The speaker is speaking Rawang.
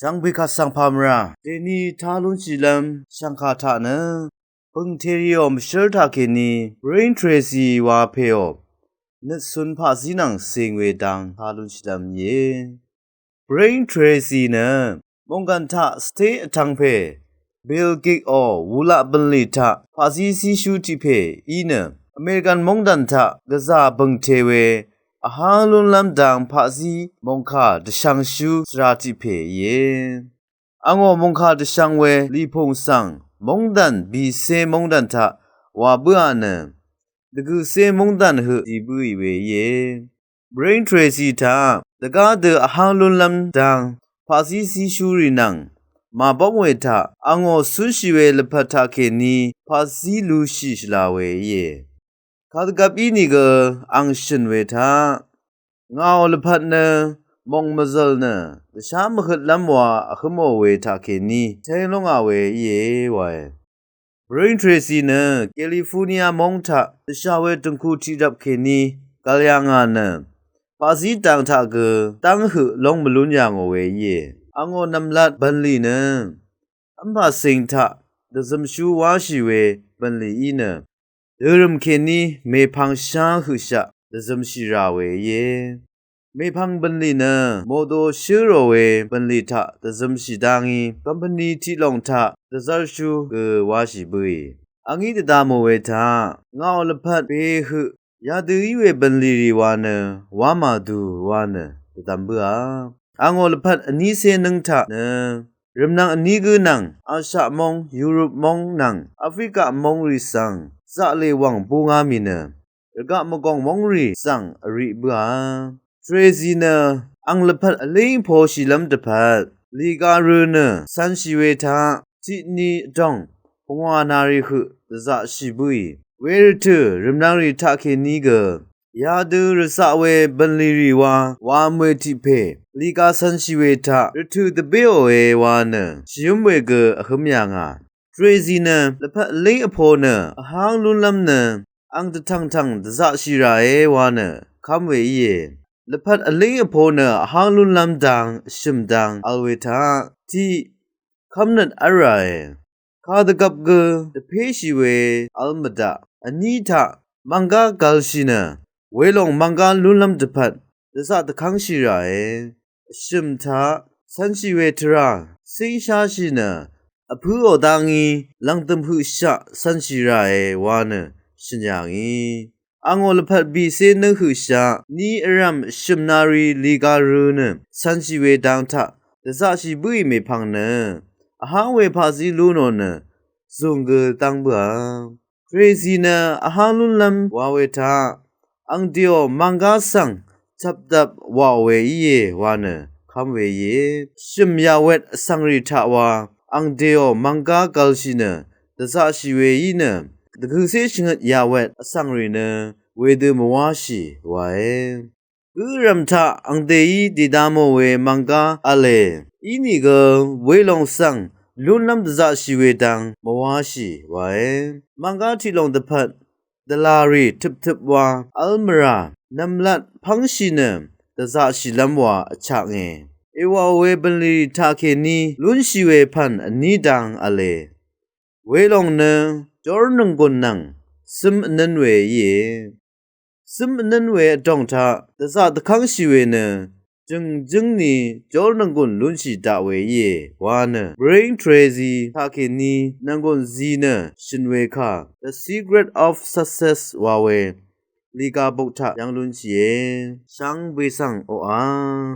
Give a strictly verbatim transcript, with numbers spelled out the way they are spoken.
Dv̀ngbì kàsv̀ng pàmvrà dèní tá lúnshìlv́m shv̀ngkà taq nø bø̀ngtèrìò mvshǿr taqkèní Brain Tracy wa pèò nøtsun paqzí nvng cìng we dang tá lúnshìlv́m íe. Brain Tracy nø mònggàn taq state vtvng pè Bill Gates ò wulaq bø̀nlì taq paqzí zíshú tiq pè í nø American móngdàn taq gvzà bø̀ngte we vháng lúnlv́m dang paqzí mòngkà dvshvngshú svra tiq pè íe. Angò mòngkà dvshvng we lìpùng svng móngdàn bìcé móngdàn taq wà bǿà nø dvgø̀cé móngdàn høq dì bǿì we íe. Brain Tracy taq dvgá dø vháng lúnlv́m dang paqzí zíshúrì nvng màbóng we taq angò cúnshì we lvpat taqkèní paqzí lushì shvla we íe. Kadvgvp ínìgø ang shø̀n we taq ngàò lvpat nø mòng mvzø̀l nø dvshá mvhøtlv́m wa vhǿmò we taqkèní téng lóngà we íe wae. Brain Tracy nø California móng taq dvshà we dø̀ngku tiqdvp kèní gv̀l yà ngà nø paqzí dang taq gø dv́ng høq lóng mvlún yà ngò we íe. Angò nv̀mlat bv̀nlì nø v́mpà cìng taq dvzømshú wáshì we bv̀nlì í nø dørø̀m kèní mèpvng shá høqshaq dvzømshì rà we íe. Mèpvng bv̀nlì nø mòdo shǿ rò we bv̀nlì taq dvzømshì dá ngí company tiqlòng taq dvzv́rshú gø wáshì bǿì. Angí dvda mò we taq ngàò lvpat be høq yadø í we bv̀nlì rì wa nø wá màdù wa nø dvdvm bǿà. Angò lvpat vnícé nǿng taq nø rvmnvng vní gǿ nvng Ashaq móng, Europe móng nvng Africa móng rì svng zaqlè wv̀ng búngá mì nø rvgaq mvgòng móng rì svng vriq bǿà. Tracy nø ang lvpat vlíng vposhìlv́m dvpvt lìga rø nø cv̄nshì we taq tiqni vdòng pungwà nàrì høq dvzaqshì bǿì. Wervtø̀ rvmnvng rì taqkèní gø yadø rvzaq we bv̀nlì rì wa wamwe tiq pè lìga cv̄nshì we taq rvtø̀ dvbéòe wa nø shvyǿm we gø vhǿm yà ngà. Tracy nø lvpat vlíng vpo nø vháng lúnlv́m nø ang dvtv̀ngtv̀ng dvzaqshì ràe wa nø kv́m we íe. Lvpat vlíng vpo nø vháng lúnlv́m dang vshø̀m dang vl we taq tiq kv́mnøt v́l ràe. Kadvgvp gø dvpéshì we vl mvdaq vní taq mvnggá gv̄lshì nø welòng mvnggá lúnlv́m dvpvt dvzaq dvkv́ngshì ràe. Vshø̀m taq cv̄nshì we tvrà cíngsháshì nø vpǿò dá ngí lv̀ngdø̀m høqshaq cv̄nshì ràe wa nø shø̀n yà ngì. Angò lvpat bìcé nǿng høqshaq ní vrv̀m vshø̀m nari lìga rø nø cv̄nshì we dang taq dvzaqshì bǿì mèpvng nø vháng we paqzí lú nò nø zùng gø dv́ng bǿà. Tracy nø vháng lúnlv́m wa we taq ang dèò mvnggá svng chvpdvp wàò we íe wa nø kv́m we íe. Shø̀m yàwet vsvng rì taq wa ang dèò mvnggá gv̄lshì nø dvzaqshì we í nø dvgø̀cé shvngøt yàwet vsvng rì nø wedø mvwáshì wae. Gǿ rv̀m taq ang dèí dìda mò we mvnggá v̄le. Inìgø welòng svng lúnlv́m dvzaqshì we dang mvwáshì wae. Mvnggá tiqlòng dvpvt dvlàrì tøptøp wa v́l mvrà nv̀mlat pv́ngshì nø dvzaqshìlv́m wa vchaknge. Èwàò we bv̀nlì taqkèní lúnshì we pv̀n vní dang v̄le. Welòng nø jórnònggùn nvng cǿm vnǿn we íe. Cǿm vnǿn we vdòng taq dvzaq dvkv́ngshì we nø jø̀ngjǿng ni jórnònggùn lúnshì daq we íe wa nø Brain Tracy taqkèní nònggùn zi nø shø̀n we kà The Secret of Success wa we lìga buk taq yv́ng lúnshìe. Shvngbe svng oqà